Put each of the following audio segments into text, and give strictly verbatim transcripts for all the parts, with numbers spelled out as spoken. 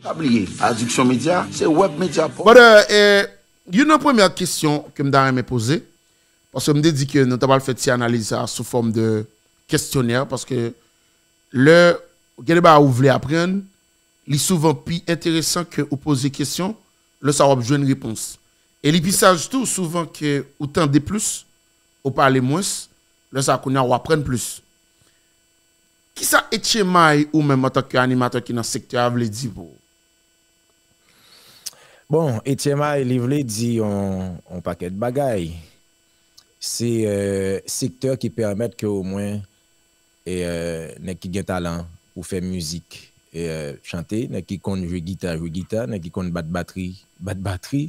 Pa bliye, Addiction Media se web media. Brother, eh, youn nan premyè kesyon ke m ta renmen poze, paske m te di ke nou ta pral fè ti analiz sa sou fòm de kesyonè, paske lè gen de bagay ou vle aprann, li souvan pi enteresan ke ou poze kesyon, lè sa w ap jwenn repons. E li pi saj tou, souvan ke ou tande plis, ou pale mwens, lè sa kounye a w aprann plis. Kisa H M I ou menm antanke animatè ki nan sektè a vle di pou ou? Bon, H M I, li vle di yon, yon pakèt bagay. Se euh, sektè ki pèmèt ke omwen e euh, nèg ki gen talan pou fè mizik e euh, chante, nèg ki konn jwe gita, jwe gita, nèg ki konn bat batri, bat batri,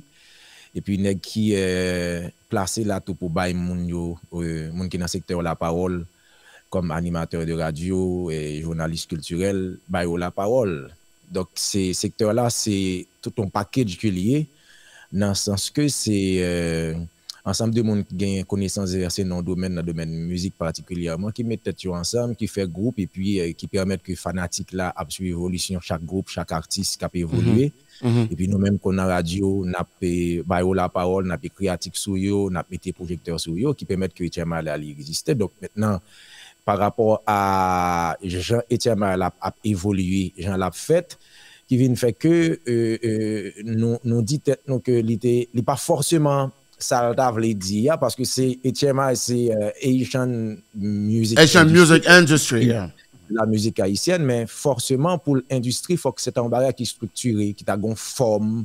epi nèg ki euh, plase la tou pou bay moun yo, euh, moun ki nan sektè yo lapawòl, kòm animatè de radyo, e jounalis kiltirèl, bay yo lapawòl. Donk, se sektè la, se tout yon package ke li ye, nan sans ke se euh, ansanm de moun ki gen konesans divès e non domèn nan domèn mizik patikilyèman, ki met tèt yo ansanm, ki fè gwoup, epi euh, ki pèmèt ke fanatik la ap swiv evolisyon chak gwoup, chak atis k ap evolye. Epi nou menm kon nan radyo, n ap eh, ba yo lapawòl, n ap ekri atik sou yo, n ap mete pwojektè sou yo, ki pèmèt ke H M I la li egziste. Donk mentnan, pa rapò a jan H M I la ap evolye, jan l ap fèt, ki vin fè ke euh, euh, nou, nou di tèt nou ke li te, li pa fòseman sa l ta vle di a, paske se H M I, se euh, Haitian Music Haitian Industry. Music Industry, yeah. La mizik ayisyèn, men fòseman pou l endistri, fòk se ta yon bagay ki striktire, ki ta gon fòm,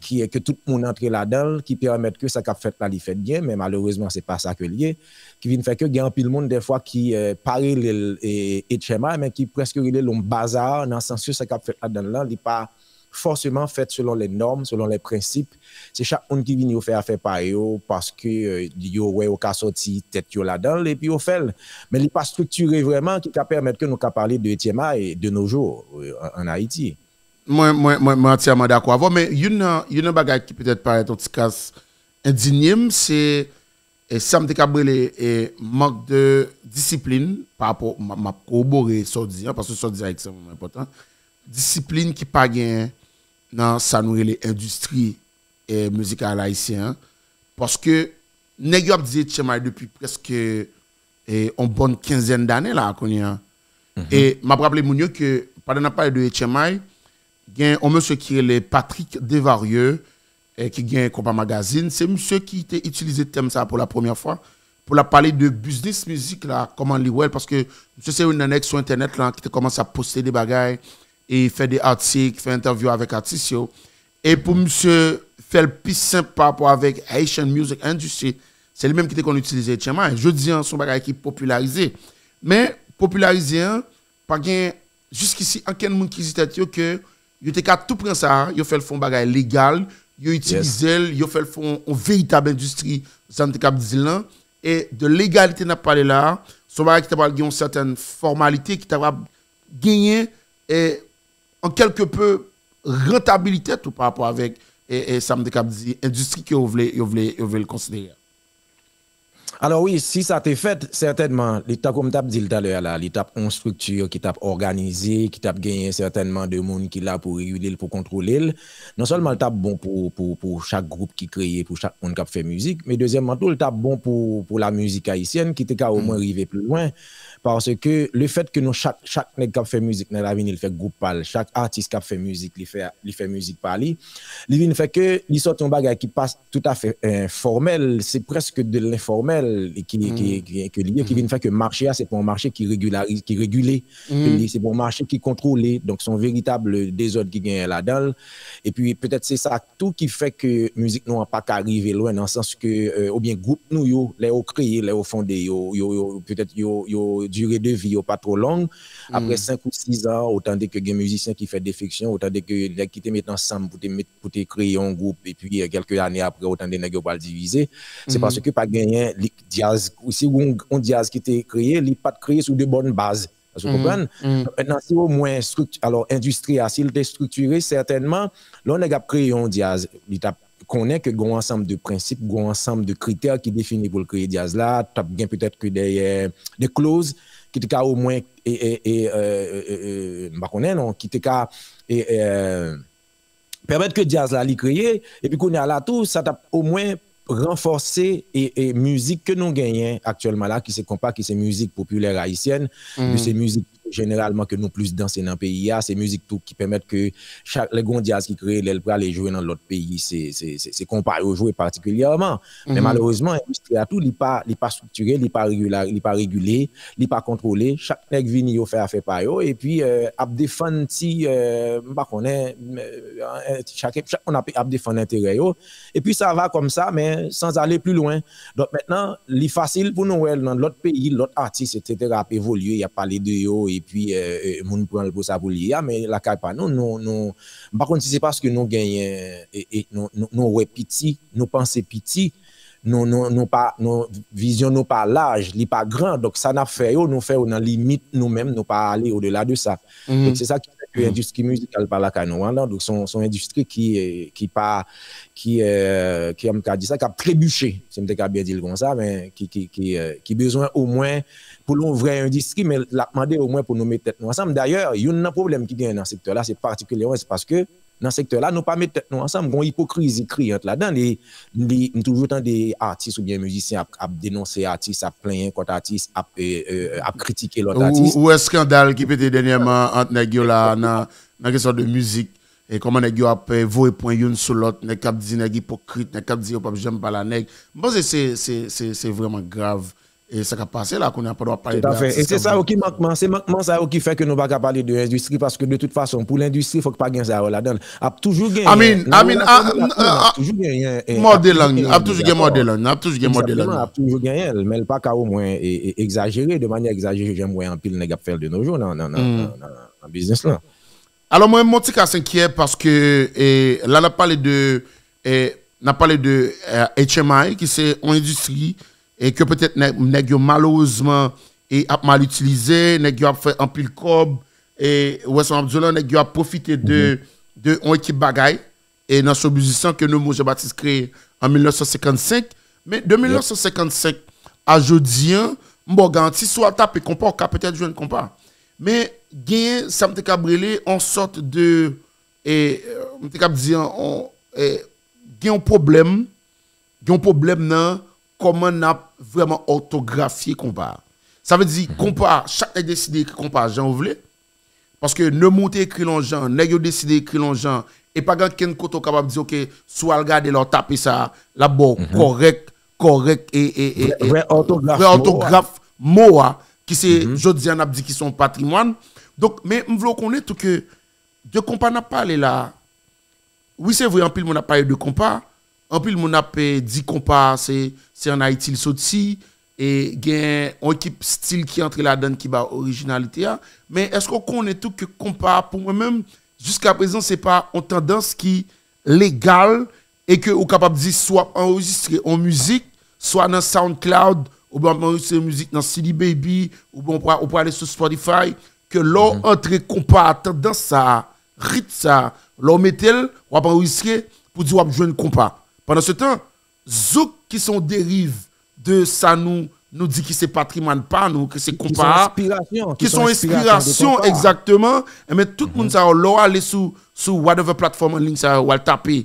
ki ke tout moun antre ladan l, ki pèmèt ke sa k ap fèt la li fèt byen, men malerezman se pa sa ke l ye, ki vin fè ke gen anpil moun dèfwa ki eh, pa rele l eh, H M I, men ki prèske rele l yon bazar, nan sans ke sa k ap fèt ladan l lan, li pa fòseman fèt selon lè nòm, selon lè prensip. Se chak moun ki vini yo fè afè pa yo paske euh, yo wè yo ka sòti tèt yo ladan l epi yo fè l. Men li pa striktire vrèman ki ka pèmèt ke nou ka pale de H M I de nos jours euh, an Ayiti. Mwen, mwen, mwen, mwen antyèman dakò avè w, men youn nan, youn nan bagay ki petèt parèt yon ti kras endinye m, se e sa m te kab rele e mank de disiplin pa rapò, m ap kowobore sa w di an, paske sa w di an ekstrèmeman enpòtan. Disiplin ki pa genyen nan sa nou rele endistri e mizikal ayisyen an. Paske nèg yo ap di H M I depi prèske e yon bòn kenzèn dane la kounye a. E m ap raple moun yo ke pandan n ap pale de H M I, gen yon mesye ki rele Patrick Desvarieux, e ki gen Konpa Magazine, se misye ki te itilize tèm sa pou la premyè fwa pou l ap pale de biznis mizik la, kòman li wè l, paske misye se youn nan nèg sou entènèt la ki te kòmanse ap poste de bagay e fè de atik, fè entèvyou avèk atis yo. E pou misye fè l pi senp pa rapò avèk Haitian Music Industry, se li menm ki te konn itilize H M I. Jodi an, se yon bagay ki popilarize. Men, popilarize an, pa gen jiskisi ankenn moun ki di tèt yo ke yo te ka tou pran sa, yo fè l fè yon bagay legal, yo itilize l, yo fè l fè yon, yon veritab endistri, jan n te kab di l lan. E de legalite n ap pale la a, se yon bagay ki ta pral gen yon sètèn fòmalite, ki ta pral genyen, e, an kèlke pe, rantabilite tou pa rapò avèk e, e, sa m te kab di, endistri ke yo vle, yo vle, yo vle l konsidere a. Alò wi, si sa te fèt, sètènman, li, tankou m t ap di l talè a la, li t ap yon estrikti ki t ap òganize, ki t ap genyen sètènman de moun ki la pou regile l, pou kontwole l. Non sèlman l t ap bon pou, pou, pou chak gwoup ki kreye, pou chak moun k ap fè mizik, men dezyèmman tou, l t ap bon pou, pou la mizik ayisyèn ki te ka omwen rive pli lwen. Paske lefèt ke nou chak, chak nèg k ap fè mizik nan lavini, li fè gwoup pa l, chak atis k ap fè mizik, li fè, li fè mizik pa li, li vin fè ke li sòti yon bagay ki pa toutafè eh, fòmèl, se prèske de lenfòmèl ki, ki, ki, ke li ye, ki vin fè ke mache a, se pa yon mache ki regilarize, ki regile, ke li, se pa yon mache ki kontwole, donk se yon veritab dezòd ki genyen ladan l. Epi petèt se sa tou ki fè ke mizik nou an pa ka rive lwen, nan sans ke, eh, oubyen gwoup nou yo, lè yo kreye, lè yo fonde, yo, yo, yo, petèt yo, yo, dire de vi yo pa twò long. Apre senk ou sis an, ou tande ke gen mizisyen ki fè defeksyon, ou tande ke nèg ki te met ansanm pou te met, pou te kreye yon gwoup, epi eh, kèlke ane apre, ou tande nèg yo pral divize. Se paske pa genyen, li, djaz, si yon, yon djaz ki te kreye, li pa t kreye sou de bòn baz. Èske w konprann? Donk mentnan, si omwen estrikti, alò, endistri a, si l te estriktire, sètènman, lè yon nèg ap kreye yon djaz, li t ap konnen ke gen yon ansanm de prensip, gen yon ansanm de kritè ki defini pou l kreye djaz la, t ap gen petèt ke dèyè de kloz ki te ka omwen, e, e, e, e, e, e, m pa konnen non, ki te ka, e, e, pèmèt ke djaz la li kreye, epi kounye a la tou, sa t ap omwen ranfòse e, e mizik ke nou genyen aktyèlman la, ki se konpa, ki se mizik popilè ayisyèn, epi se mizik jeneralman ke nou plis danse nan peyi a, se mizik tou ki pèmèt ke chak lè gon djaz ki kreye, lè l prale jwe nan lòt peyi, se, se, se, se konpa yo jwe patikilyèman. Men malerezman, endistri a tou, li pa, li pa estrikire, li pa regila-, li pa regile, li pa kontwole. Chak nèg vini, yo fè afè pa yo, epi euh, ap defann ti, euh, m pa konnen, euh, chak, chak moun ap, ap defann enterè yo. Epi sa va kòmsa, men sans ale pli lwen. Donk mentnan, li fasil pou nou wè nan lòt peyi, lòt atis, etsetera ap evolye, y ap pale de yo, epi euh, euh, moun pran l pou sa pou l ye a, men lakay pa nou, nou, nou, m pa konn si se paske nou genyen, e, e, nou, nou, nou wè piti, nou panse piti, nou, nou, nou pa, nou, vizyon nou pa laj, li pa gran. Donk, sa n ap fè yo, nou fè yo nan limit nou menm, nou pa ale odela de sa. Donk, se sa ki fè ke endistri mizikal pa lakay nou an la, donk, se yon, se yon endistri ki, eh, ki pa, ki, eh, ki, an m ka di sa, k ap trebiche, si m te ka byen di l konsa, men ki, ki, ki, eh, ki bezwen omwen pou l yon vrè endistri, men l ap mande omwen pou nou met tèt nou ansanm. Dayè, youn nan pwoblèm ki genyen nan sektè la, se patikilyèman, se paske nan sektè la, nou pa met tèt nou ansanm. Gon ipokrizi kriyant ladan. Li, li, m toujou tande atis oubyen mizisyen ap, ap denonse atis, ap plenyen kont atis, ap, e, e, ap kritike lòt atis. Ou, ou wè eskandal ki pete dènyèman ant nèg yo la nan, nan kesyon de mizik. E kòman nèg yo ap, e, voye pwen youn sou lòt, nèg k ap di nèg ipokrit, nèg k ap di yo p ap janm pale a nèg. M panse se, se, se, se vrèman grav. E sa k ap pase la, kounye a, pandan w ap pale de atis. Toutafè. E se sa yo ki mankman, se mankman sa yo ki fè ke nou pa ka pale de endistri, paske de tout fason, pou lendistri, fòk pa gen sa yo ladan l. Ap toujou genyen, I mean, I mean, ap toujou genyen, e, mòde lang, ap toujou gen mòde lang, ap toujou gen mòde lang. Egzakteman, ap toujou genyen l, men l pa ka omwen, e, e, egzajere, de manyè egzajere, jan m wè anpil nèg ap fè l de nos jours nan, nan, nan, nan, nan, nan biznis lan. Alò, mwen, m yon ti kas enkyè paske, e, la, n ap pale de, e, n ap pale de, e, H M I, ki se yon endistri, e ke petèt nèg, nèg yo malerezman, e ap mal itilize, nèg yo ap fè anpil kòb, e, ou wè sa m ap di w lan, nèg yo ap pwofite de, de yon ekip bagay, e nan show business lan ke Nomo Jean Baptiste kreye an mil nèf san senkannsenk. Men de mil nèf san senkannsenk a jodi an, m ba w garanti, si w al tape konpa, w ka petèt jwenn konpa. Men genyen sa m te kab rele yon sòt de, e, m te kab di, yon, e, gen yon pwoblèm, gen yon pwoblèm nan kòman n ap vrèman òtografye konpa a. Sa vle di, konpa, chak nèg deside ekri konpa a jan yo vle. Paske Neumou te ekri l yon jan, nèg yo deside ekri l yon jan. E pa gen okenn kote w kapab di, oke, si w al gade lè w tape sa, l ap ba w kòrèk, kòrèk e, e, e, vrè òtograf mo a, ki se, jodi a, n ap di ki se yon patrimwàn. Donk, men m vle w konnen tou ke de konpa n ap pale la a, wi, se vre, anpil moun ap pale de konpa, anpil moun ap, eh, di konpa se, se ann Ayiti l soti, e gen yon ekip stil ki antre ladan l ki ba orijinalite a. Men èske w konnen tou ke konpa, pou mwen menm, jiska prezan, se pa yon tandans ki legal e ke ou kapab di si w ap anrejistre yon mizik, swa nan SoundCloud, oubyen w ap anrejistre mizik nan C D Baby, oubyen w pra-, ou prale sou Spotify, ke lè w antre konpa a, tandans sa a, rit sa a, lè w mete l, w ap anrejistre pou di w ap jwenn konpa. Pandansetan, zouk ki se yon deriv de sa nou, nou di ki se patrimwàn pa nou, ki se konpa a, ki se yon enspirasyon, egzakteman, enben tout moun sa yo, lè w ale sou, sou whatever platfòm an liy sa yo, w al tape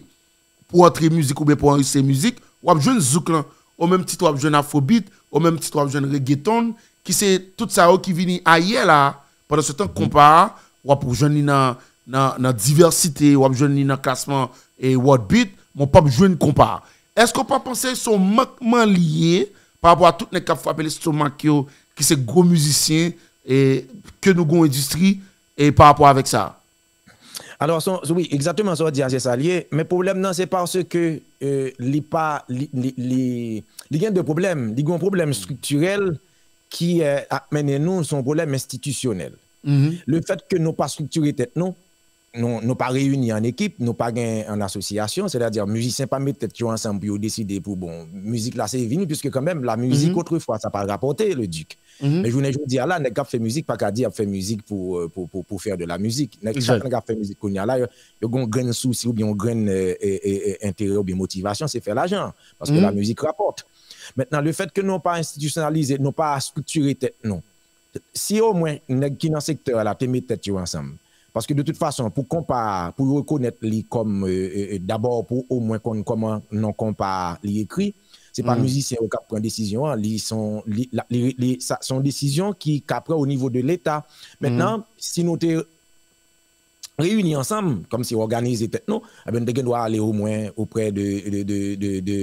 pou antre mizik oubyen pou anrejistre mizik, w ap jwenn zouk lan. O menm tit w ap jwenn afrobeat, o menm tit w ap jwenn reggaeton, ki se tout sa yo ki vini ayè la. Pandansetan, konpa a, w ap jwenn li nan, nan, nan divèsite, w ap jwenn li nan klasman e world beat, men w p ap jwenn konpa a. Èske w pa panse se yon mankman li ye pa rapò a tout nèg k ap frape lestomak yo, ki se gwo mizisyen, e ke nou gen yon endistri, e pa rapò avèk sa? Alò, se, wi, egzakteman sa w di a, se sa l ye. Men pwoblèm nan, se paske, eh, li pa, li, li, li, li gen de pwoblèm. Li gen yon pwoblèm estriktirèl ki, eh, ap mennen nou, se yon pwoblèm enstitisyonèl. Lefètke nou pa estriktire tèt nou, nou, nou pa reyini an ekip, nou pa gen an asosyasyon, sètadi mizisyen pa met tèt yo ansanm pou yo deside pou, bon, mizik la se vini, piske kanmenm, la mizik, otrefwa, sa pa rapòte, le Duc. Men jounen jodi a la, nèg k ap fè mizik pa ka di y ap fè mizik pou, euh, pou, pou, pou faire de la musique. Nèg, chak nèg k ap fè mizik kounye a la, yo, yo gen yon grenn sousi oubyen yon grenn, euh, e, e, e, enterè oubyen motivasyon, se fè lajan. Paske la mizik rapòte. Mentnan, lefètke nou pa enstitisyonalize, nou pa estriktire tèt nou. Si omwen nèg ki nan sektè a la te met tèt yo ansanm, Paske de tout fason, pou konpa, pou yo rekonèt li kòm, euh, euh, euh, dabò pou omwen konn kòman non konpa li ekri, se pa mizisyen yo k ap pran desizyon an, li son, li, la- li, li, sa, se yon desizyon ki ka pran o nivo de Leta. Mentnan, si nou te reyini ansanm, kòmsi òganize tèt nou, ebyen, nou te gen dwa ale omwen oprè de, de, de, de, de,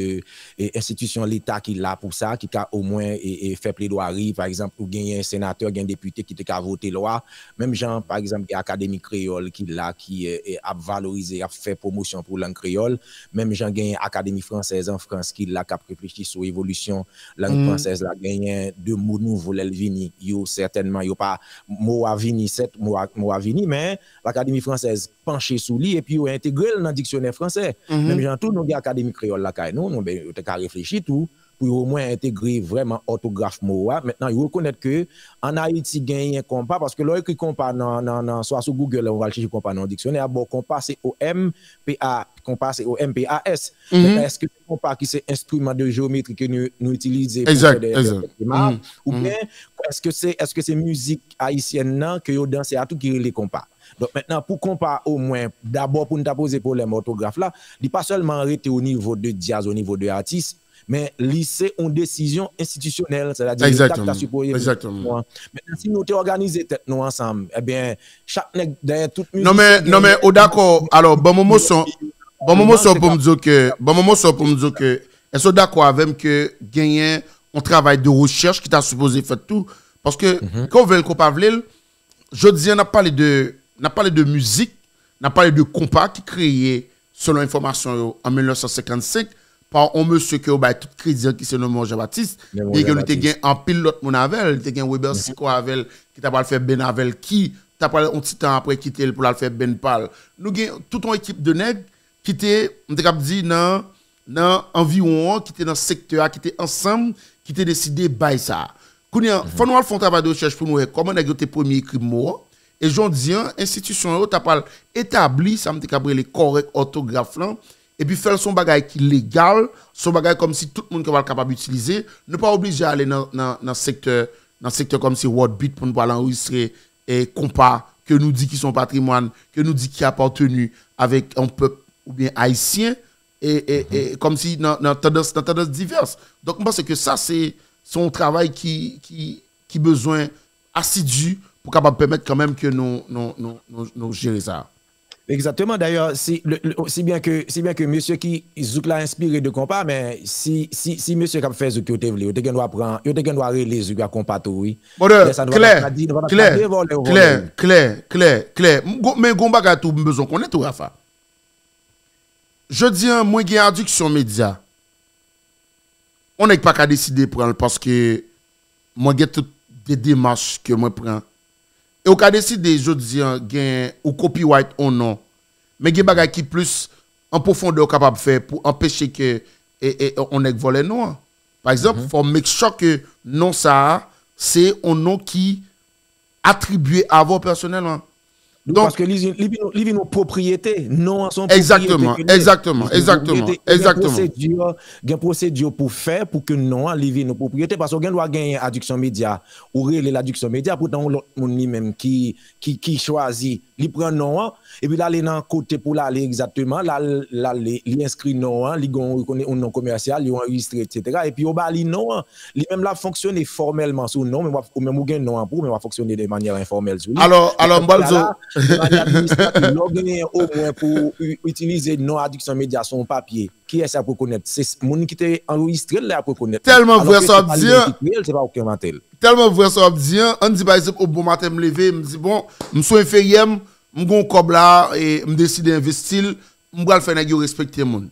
e, enstitisyon Leta ki la pou sa, ki ka omwen, e, e, fè pledwari. Pa egzanp, ou genyen senatè, gen depite ki te ka vote lwa, menm jan, pa egzanp, gen Akademi Kreyòl ki la, ki, e, e, ap valorize, ap fè pwomosyon pou lang kreyòl, menm jan genyen Akademi Fransèz an Frans ki la, k ap reflechi sou evolisyon lang fransèz la, genyen de mo nouvo lè l vini, yo sètènman, yo pa, mo a vini, sèt, mo a, mo a vini, men Lakademi Fransèz panche sou li epi yo entegre l nan diksyonè fransè. Menm jan tou, nou gen Akademi Kreyòl lakay nou, nou, ben, yo te ka reflechi tou pou yo omwen entegre vrèman òtograf mo a. Mentnan, yo rekonèt ke ann Ayiti genyen konpa, paske lè w ekri konpa nan, nan, nan, swa sou Google, lè w al chèche konpa nan yon diksyonè, y ap ba w konpa, C O M P A, konpa, C O M P A S. Mentnan, èske se konpa ki se enstriman de jewometri ke nou, nou itilize pou fè de, de, de dema, oubyen èske se, èske se mizik ayisyèn nan ke yo danse a tou ki rele konpa? Donk, mentnan, pou konpa, omwen, dabò pou n ta poze pwoblèm òtograf la, li pa sèlman rete o nivo de dyaz, o nivo de atis, men li se yon desizyon enstitisyonèl, sètadi Leta ki ta sipoze pran desizyon an. Mentnan, si nou te òganize tèt nou ansanm, ebyen, chak nèg dèyè tout mizisyen. Non, men, non, men, ou dakò, alò, ban mwen moso, ban mwen moso pou m di w ke, ban mwen moso pou m di w ke, èske w dakò avè m ke genyen yon travay de rechèch ki ta sipoze fèt tou? Paske, ke w vle l, ke w pa vle l, jodi a, n ap pale de, n ap pale de mizik, n ap pale de konpa ki kreye, selon enfòmasyon yo, an mil nèf san senkannsenk, pa yon mesye ke yo bay tout kredi an ki se nonmen Jean Baptiste, byen ke li te gen anpil lòt moun avè l, li te gen Weber Sicot avè l, ki ta pral fè benn avè l, ki ta pral yon ti tan apre kite l pou l al fè benn pa l. Nou gen tout yon ekip de nèg ki te, m te kab di, nan, nan anviwon an, ki te nan sektè a, ki te ansanm, ki te deside bay sa. Kounye a, fò nou al fè yon travay de rechèch pou nou wè kòman nèg yo te premye ekri mo an. E jodi a, enstitisyon yo ta pral etabli sa m te kab rele kòrèk òtograf lan, epi fè l se yon bagay ki legal, se yon bagay kòmsi tout moun ka pral kapab itilize. Nou pa oblije ale nan, nan, nan sektè, nan sektè kòmsi World Beat pou nou pral anrejistre e konpa ke nou di ki se yon patrimwàn, ke nou di ki apateni avèk yon pèp oubyen ayisyen, e, e, e kòmsi nan, nan tandans, nan tandans divès. Donk, m panse ke sa, se, se yon travay ki, ki, ki bezwen asidi pou kapab pèmèt kanmenm ke nou, nou, nou, nou, nou jere sa. Egzakteman. Dayè, si, le, le, si byen ke, si byen ke mesye ki zouk la enspire de konpa, men si, si, si mesye k ap fè zouk yo te vle, yo te gen dwa pran, yo te gen dwa rele zouk la konpa tou, wi. Brother, klè, klè, klè, klè, klè, klè. M gon-, men gon bagay tou m bezwen konnen tou, Rafa. Jodi a, mwen gen adiksyon medya. Yon nèg pa ka deside pran l paske mwen gen tout de demach ke mwen pran. E ou ka deside jodi a gen ou copyright yon non. Men gen bagay ki plis an pwofondè ou kapab fè pou anpeche ke e, e, yon nèg vòlè non an. Pa egzanp, fò w make sure ke non sa a, se yon non ki atribye avè w pèsonèlman. Donk, paske li, li vin, li vin yon pwopriyete, non an se yon pwopriyete ke li ye. Egzakteman, egzakteman, egzakteman. Gen pwosedi, gen pwosedi pou fè pou ke non an li vin yon pwopriyete, paske w gen dwa genyen adiksyon medya, ou rele l adiksyon medya, poutan yon lòt moun li menm ki, ki, ki chwazi, li pran non an, epi l ale nan kote pou l ale egzakteman, l al, l ale, li enskri non an, li gen yon, yon non komèsyal, yo anrejistre, etsetera, epi yo ba li non an. Li menm l ap fonksyone fòmèlman sou non, men w ap, ou menm ou gen non an pou ou, men w ap fonksyone de manyè enfòmèl sou li. Alò, alò, m pral di w. De manyè administrativ, lè w genyen omwen pou ou i-, itilize non adiksyon medya sou yon papye, kiyès y ap rekonèt? Se s-, moun ki te anrejistre l la y ap rekonèt. Tèlman vre sa w ap di an. Alò ke se pa li menm ki kreye l, se pa ou ki envante l. Tèlman vre sa w ap di an, ann di pa egzanp, o bon maten m leve, m di, bon, m sou enferyè m, m gen yon kòb la, e m deside envesti l, m pral fè nèg yo respekte moun.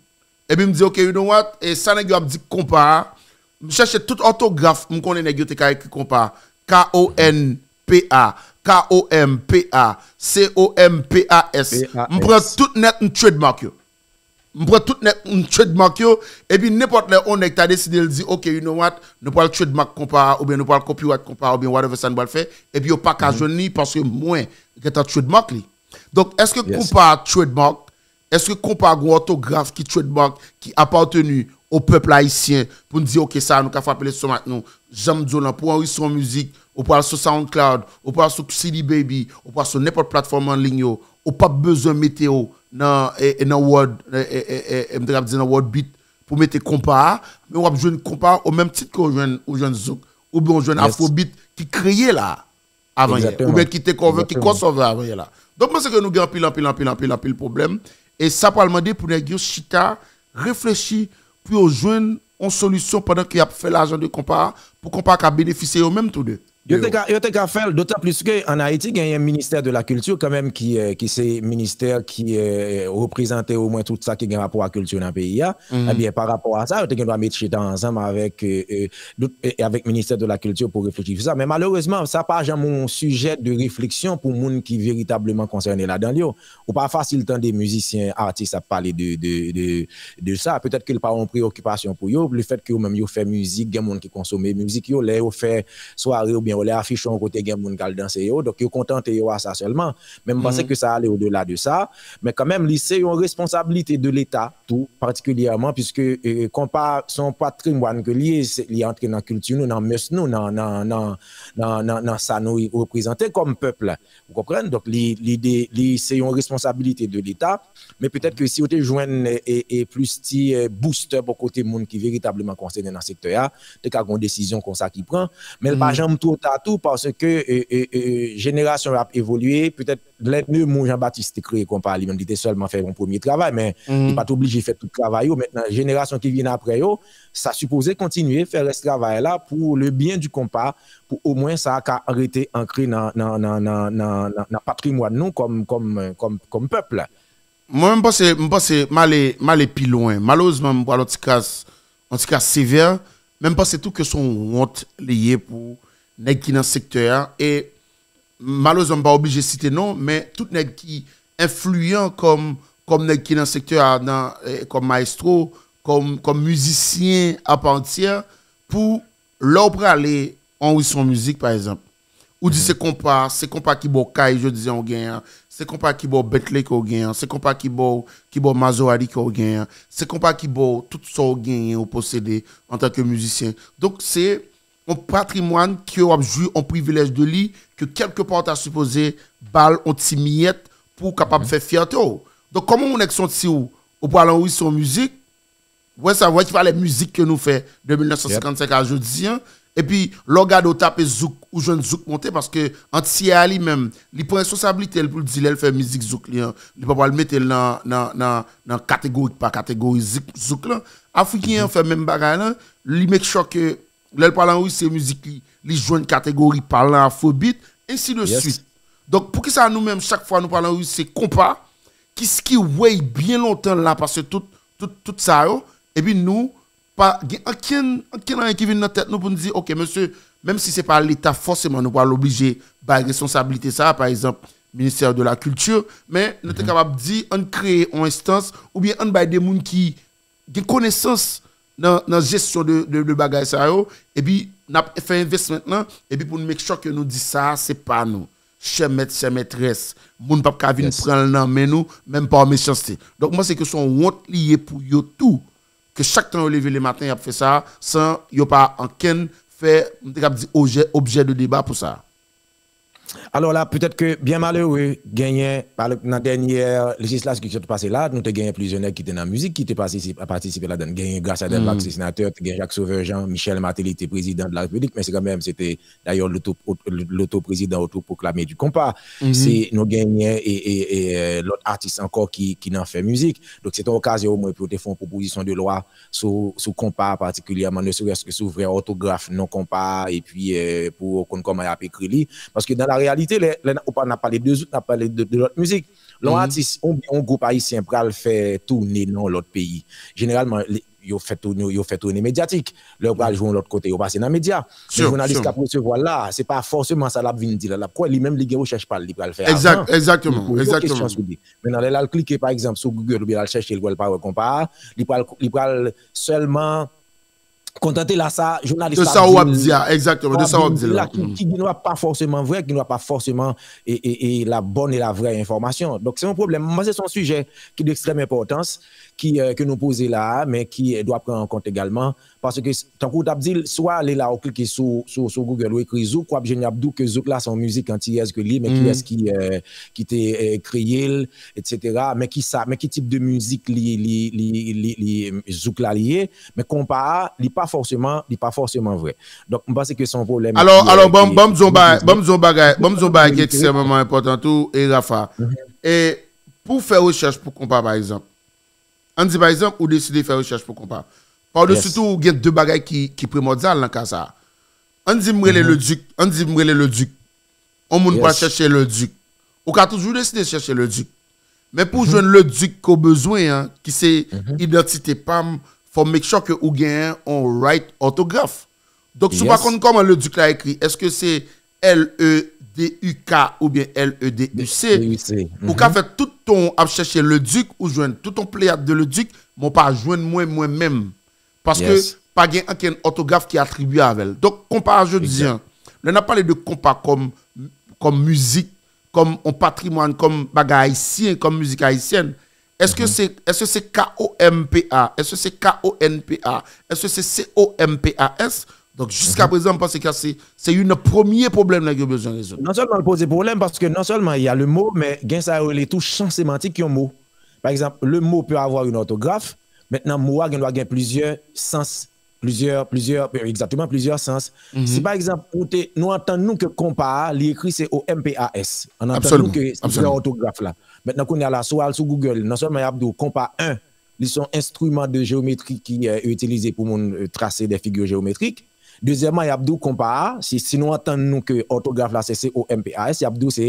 Epi m di, ok, you know what? E sa nèg yo ap di konpa a, m chèche tout òtograf m konnen nèg yo te ka ekri konpa. K O N P A, K O M P A, C O M P A S. M pran tout nèt, m trademark yo. M pran tout nèt, m trademark yo. Epi nenpòt lè, yon nèg ta deside l di, ok, you know what? Nou pral trademark konpa a, oubyen nou pral copyright konpa a, oubyen whatever sa nou pral fè. Epi yo pa ka jwenn li paske mwen gentan trademark li. Donk, èske konpa a trademark? Èske konpa a gon òtograf ki trademark, ki apateni o pèp ayisyen pou n di, oke, sa a, nou ka frape lestomak nou. Jan m di w lan, pou anrejistre yon mizik, ou pral sou SoundCloud, ou pral sou C D Baby, ou pral sou nenpòt platfòm an liy yo, ou p ap bezwen mete w nan, e, e, nan World, e, e, e, e, m te kab di nan World Beat pou mete konpa a, men w ap jwenn konpa a o menm tit ke w jwenn, ou jwenn zouk, oubyen w jwenn afrobeat ki kreye la a avanyè, oubyen ki take over, ki crossover avanyè la. Donk, mwen panse ke nou gen anpil, anpil, anpil, anpil, anpil pwoblèm. E sa pral mande pou nèg yo chita, reflechi, pou yo jwenn yon solisyon pandan ke y ap fè lajan de konpa a, pou konpa a ka benefisye yo menm tou de. Yo te ka, yo te ka fè l, dotan plis ke an Ayiti, genyen ministè de la kilti kanmenm ki, eh, ki se ministè ki, eh, reprezante omwen tout sa ki gen rapò a kilti nan peyi a. Ebyen, pa rapò a sa, yo te gen dwa met chita ansanm avèk, eh, eh, dout, eh, avèk ministè de la kilti pou reflechi sou sa. Men malerezman, sa pa janm yon sijè de refleksyon pou moun ki veritableman konsène ladan l yo. Ou pa fasil tande mizisyen, atis ap pale de, de, de, de sa. Petèt ke l pa yon preyokipasyon pou yo. Lefèt ke yo menm yo fè mizik, gen moun ki konsome mizik yo. Lè yo fè sware oubyen lè afich yo yon kote, gen moun k al danse yo. Donk, yo kontante yo a sa sèlman. Men m panse ke sa ale odela de sa. Men kanmenm, li se yon responsablite de Leta tou, patikilyèman, piske, eh, konpa se yon patrimwàn ke li ye, se, li antre nan kilti nou, nan mès nou, nan, nan, nan, nan, nan, nan sa nou reprezante kòm pèp la. Ou konprann? Donk, li, li, de, li se yon responsabilite de Leta, men petèt ke si yo te jwenn, e, e, e plis ti, e, booster bò kote moun ki veritableman konsène nan sektè a, te ka gen yon desizyon konsa ki pran. Men l pa janm twò ta tou, paske, e, e, e, jenerasyon yo ap evolye, petèt lè Nemou Jean Baptiste te kreye konpa li menm, li te sèlman fè yon premye travay, men li pa t oblije fè tout travay yo. Mentnan, jenerasyon ki vin apre yo, sa sipoze kontinye fè rès travay la pour le bien du konpa, pou omwen sa ka rete ankre nan, nan, nan, nan, nan, nan, nan patrimwàn nou kòm, kòm, kòm, kòm pèp la. Mwen, m panse, m panse, m ale, m ale pi lwen. Malerezman, m pral yon ti kras, yon ti kras sevè, men m panse tou ke se yon wont li ye pou nèg ki nan sektè a. E malerezman, m pa oblije site non, men tout nèg ki enfliyan kòm, kòm nèg ki nan sektè a, nan, eh, kòm mayestwo, kòm, kòm mizisyen apaantyè, pou lè w prale anrejistre yon mizik, pa egzanp, ou di se konpa, se konpa ki ba w kay jodi a w genyen an, se konpa ki ba w Bentley ke w genyen an, se konpa ki ba w, ki ba w Maserati ke w genyen an, se konpa ki ba w tout sa w genyen, ou posede antanke mizisyen. Donk, se yon patrimwàn ke w ap jwi yon privilèj de li, ke kèlkepa w ta sipoze ba l yon ti miyèt pou w kapab fè fyète w. Donk, kòman yon nèg santi w, ou pral anrejistre yon mizik, wè sa, wè ki valè mizik ke nou fè de mil nèf san senkannsenk a jodi a. Epi, lè w gade w tape zouk, ou jwenn zouk monte, paske antiyè a li menm, li pran responsablite l pou l di lè l fè mizik zouk li an, li pa pral mete l nan, nan, nan, nan kategori k pa kategori zik, zouk lan. Afriken an fè menm bagay lan, li make sure ke lè l pral anrejistre mizik li, li jwenn kategori pa l nan afrobeat, ensi de swit. Donk, poukisa nou menm, chak fwa nou pral anrejistre konpa, ki, ki way byen lontan la pase tout, tout, tout sa yo, epi nou pa gen ankenn, ankenn anyen ki vin nan tèt nou pou n di, oke, mesye, menm si se pa Leta fòseman nou pral oblije bay responsablite sa a, pa egzanp, ministè de la kilti, men nou te kapab di, ann kreye yon enstans, oubyen ann bay de moun ki gen konesans nan, nan jesyon de, de, de bagay sa yo, epi n ap fè envestment lan, epi pou n make sure ke nou di sa a, se pa nou. Chè mèt, chè mètrès, moun p ap ka vin pran l nan men nou, menm pa yon mechanste. Donk, mwen panse ke se yon wont li ye pou yo tou, ke chak tan yo leve le maten, y ap fè sa, san yo pa ankenn fè, m te kab di, objè, objè de deba pou sa. Alò la, petèt ke byen malere, genyen, pa, nan dènyè lejislatif ki sot pase la, nou te genyen plizyè nèg ki te nan mizik, ki te patisipe, patisipe ladan. Genyen Gracia Delvac, se senatè, te gen Jacques Sauveur Jean, Michel Martelly te prezidan de la Repiblik, men se kanmenm, se te dayè loto, loto prezidan otopwoklame di konpa. Se, nou genyen e, e, e, e, lòt atis ankò ki, ki nan fè mizik. Donk, se te yon okazyon omwen pou yo te fè yon pwopozisyon de lwa sou, sou konpa patikilyèman, ne serait-ce que sou vrè òtograf non konpa a, epi, eh, pou yo konn kòman y ap ekri li. Paske dans la réalité, lè, lè n ap, ou pa, n ap pale de zouk, n ap pale de, de lòt mizik. Lè yon atis, yon, yon gwoup ayisyen pral fè toune nan yon lòt peyi, jeneralman, li, yo fè toune, yo fè toune medyatik. Lè yo pral jwe yon lòt kote, yo pase nan medya. Men jounalis k ap resevwa l la, se pa fòseman sa l ap vin di la, l ap kwè, li menm li gen rechèch pa l li pral fè avan. Li poze yon kesyon sou li. Mentnan, lè l al klike, pa egzanp, sou Google oubyen l al chèche l, wè l pa wè konpa a, li pral, li pral sèlman kontante la sa jounalis de la sa ou ap di di a, egzakteman, de sa ou ap di la. Ki, ki gen dwa pa fòseman vrè, ki gen dwa pa fòseman e, e, e la bonne et la vraie information. Donk se yon pwoblèm. Mwen panse se yon sijè ki de ekstrèm enpòtans ki, euh, ke nou poze la a, men ki, euh, dwa pran an kont egalman. Paske tankou w t ap di l, si w ale la ou klike sou, sou, sou Google ou ekri zouk, w ap jwenn y ap di w ke zouk la se yon mizik antiyèz ke li ye, men kiyès ki, euh, ki te, euh, kreye l, et cetera. Men ki sa, men ki tip de mizik li, li, li, li, li, zouk la li ye, men konpa a, li pa fòseman, li pa fòseman vrè. Donk, m panse ke se yon pwoblèm. Alò, alò, ban m di yon bagay, ban m di yon bagay, ban m di yon bagay ki ekstrèmeman enpòtan tou, e Rafa. E pou fè rechèch pou konpa, pa egzanp, ann di, pa egzanp, ou deside fè rechèch pou konpa. Padesi tou, ou gen de bagay ki, ki primòdyal nan ka sa a. Ann di m rele Leduc, ann di m rele Leduc. On moun pral chèche Leduc. Ou ka toujou deside chèche Leduc. Men pou jwenn Leduc ke w bezwen an, ki se idantite pa m, fò make sure ke ou genyen on right òtograf. Donk, si w pa konn kòman Leduc la ekri, èske se L E D U K oubyen L E D U C, ou ka fè tout tan w ap chèche Leduc, ou jwenn tout on pleyad de Leduc, men w pa jwenn mwen, mwen menm. Paske pa gen ankenn òtograf ki atribye avè l. Donk, konpa a jodi an, lè n ap pale de konpa kòm, kòm mizik, kòm on patrimwàn, kòm bagay ayisyen, kòm mizik ayisyèn, èske se, èske se K O M P A, èske se K O N P A, èske se C O M P A S? Donk, jiska prezan, m panse ke se, se youn nan premye pwoblèm nèg yo bezwen rezoud. Non sèlman l poze pwoblèm, paske non sèlman y a le mot, men gen sa yo rele tou chan semantik yon mo. Pa egzanp, le mot peut avoir une orthographe. Mentnan, mo a gen dwa gen plizyè sans, plizyè, plizyè, egzakteman, plizyè sans. Si pa egzanp, ou te, nou antann nou ke konpa a, li ekri se O M P A S. Ann antann nou ke se vrè òtograf la. Mentnan, kounye a la, si w al sou Google, non sèlman y ap di w konpa en, li se yon enstriman de jewometri ki, euh, itilize pou moun, euh, trase de figi jewometrik. Dezyèmman, y ap di w konpa a, si, si nou antann nou ke òtograf la se C O M P A S, y ap di w se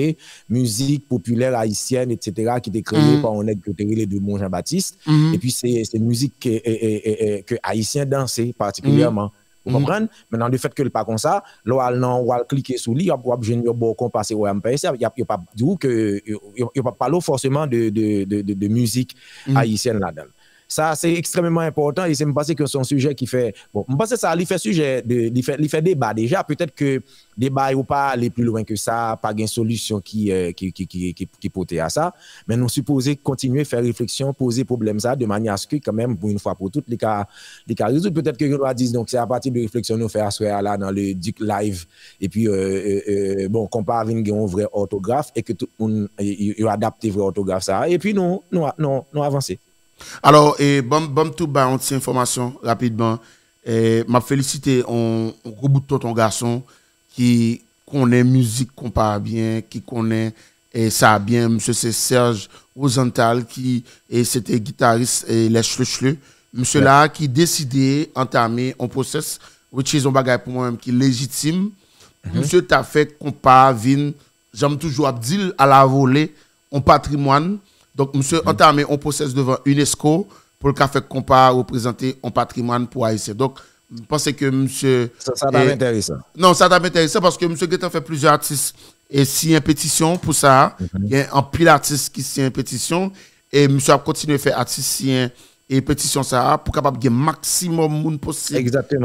mizik popilè ayisyèn, et cetera, ki te kreye pa yon nèg yo te rele Dumont Jean-Baptiste. Epi se, se mizik ke, e, e, e, e, ke ayisyen danse patikilyèman. Ou konprann? Mentnan, lefèt ke l pa konsa, lè w al nan, w al klike sou li, w ap, w ap jwenn yo ba w konpa se O M P A S, y ap, y ap, yo p ap di w ke, yo, yo, yo p ap pale w fòseman de, de, de, de, de mizik ayisyèn ladan l. Sa, se ekstrèmeman enpòtan e se, m panse ke se yon sijè ki fè, bon, m panse sa, li fè sijè, de, li fè, li fè deba deja, petèt ke deba yo pa ale pi lwen ke sa, pa gen solisyon ki, euh, ki, ki, ki, ki, ki pote a sa, men nou sipoze kontinye fè refleksyon, poze pwoblèm sa, de manyè aske kanmenm, pou yon fwa pou tout, li ka, li ka rezoud. Petèt ke yo va di, donk, se apati de refleksyon nou fè aswè a la nan Leduc Live, epi, euh, euh, euh, bon, konpa a vin gen yon vrè òtograf e ke tout moun, e, yo, yo adapte vrè òtograf sa, epi nou, nou, nou, nou avanse. Alò, e, ban m, ban m tou bay yon ti enfòmasyon rapidman. E, m ap felisite on, on gwo bout tonton gason ki konnen mizik konpa a byen, ki konnen, e, sa a byen. Misye se Serge Rosenthal ki, e, se te gitaris, e, Les Chleuchleux. Misye la ki deside antame on pwosès, which is on bagay pou mwen menm ki lejitim. Misye ta fè konpa a vin, jan m toujou ap di l, a la vole, on patrimwàn. Donk, misye antame on pwosès devan unesco pou l ka fè konpa a reprezante on patrimwàn pou Ayisyen. Donk, m panse ke misye... Sa, sa t ap enteresan. Non, sa t ap enteresan paske misye gentan fè plizyè atis e siyen petisyon pou sa. Gen anpil atis ki siyen petisyon e misye ap kontinye fè atis siyen e petisyon sa a pou kapab gen maksimòm moun posib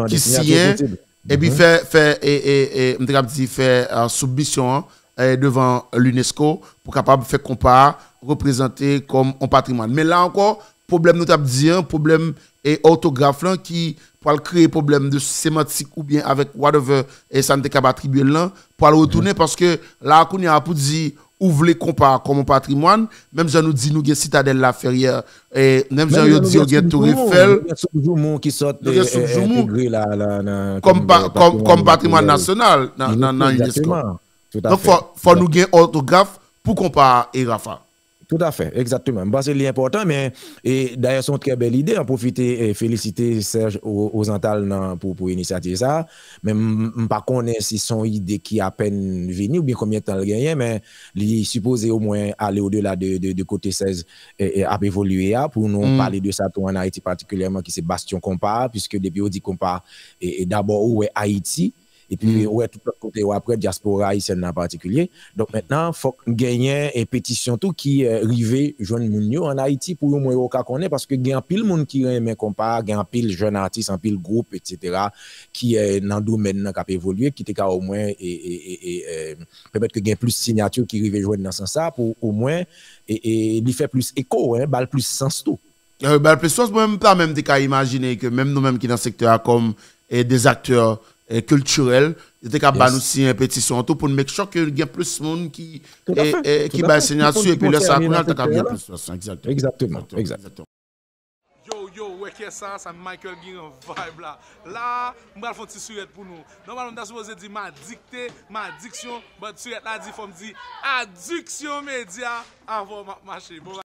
ki siyen. Epi fè, fè, e, e, e, m te kab di fè, e, soubmisyon an, e, devan l'unesco pou kapab fè konpa a reprezante kòm on patrimwàn. Men la ankò, pwoblèm nou t ap di an, pwoblèm, e, òtograf lan ki pral kreye pwoblèm de semantik oubyen avèk whatever, e, sa n te kab atribye l lan, pral retounen paske la kounye a pou di ou vle konpa a kòm on patrimwàn, menm jan nou di nou gen Sitadèl Laferyè, e, menm jan yo di yo gen Tour Eiffel, nou gen Souk Joumou ki sot, nou gen Souk Joumou kòm patrimwàn nasyonal nan, nan, nan unesco. Donk, fò, fò nou gen òtograf pou konpa a, e Rafa. Toutafè, egzakteman. M panse li enpòtan, men, e, dayè, se yon trè bèl ide. An pwofite, e, felisite Serge Rosenthal nan, pou, pou inisyativ sa a. Men m, m pa konnen si se yon ide ki apèn vini oubyen konbyen tan l genyen, men li sipoze omwen ale odela de, de, de kote Serge, e, e, ap evolye a, pou nou pale de sa tou ann Ayiti patikilyèman, ki se bastyon konpa a, piske depi yo di konpa, e, e dabò ou wè Ayiti, Epi ou wè tout lòt kote yo apre, dyaspora ayisyèn nan an patikilye. Donk mentnan, fòk genyen e petisyon tou ki eh, rive jwenn moun yo ann Ayiti pou yo mwen yo ka konnen, paske gen anpil moun ki renmen konpa, gen anpil jèn atis, anpil gwoup, etsetera, ki eh, nan domèn nan k ap evolye, ki te ka omwen e, e, e, e, eh, pèmèt ke gen plis siyati ki rive jwenn nan sans sa, pou omwen e, e, li fè plis eko, en, ba l plis sans tou. Ba l plis sans, mwen menm pa menm te ka imajine ke menm nou menm ki nan sektè a kòm e, des acteurs e, culturels, yo te ka ba nou siyen petisyon tou pou n make sure ke gen plis moun ki e, e, ki bay siyati epi lè sa kounye a l ta ka gen plis sans. Egzakteman. Egzakteman. Yo, yo, wè kè sa, sa Michael Guérin vibe la. La, m pral fè yon ti sirèt pou nou. Nòmalman, m ta sipoze di m adikte, m adiksyon, but sirèt la di fò m di adiksyon medya avan m ap mache. Bon,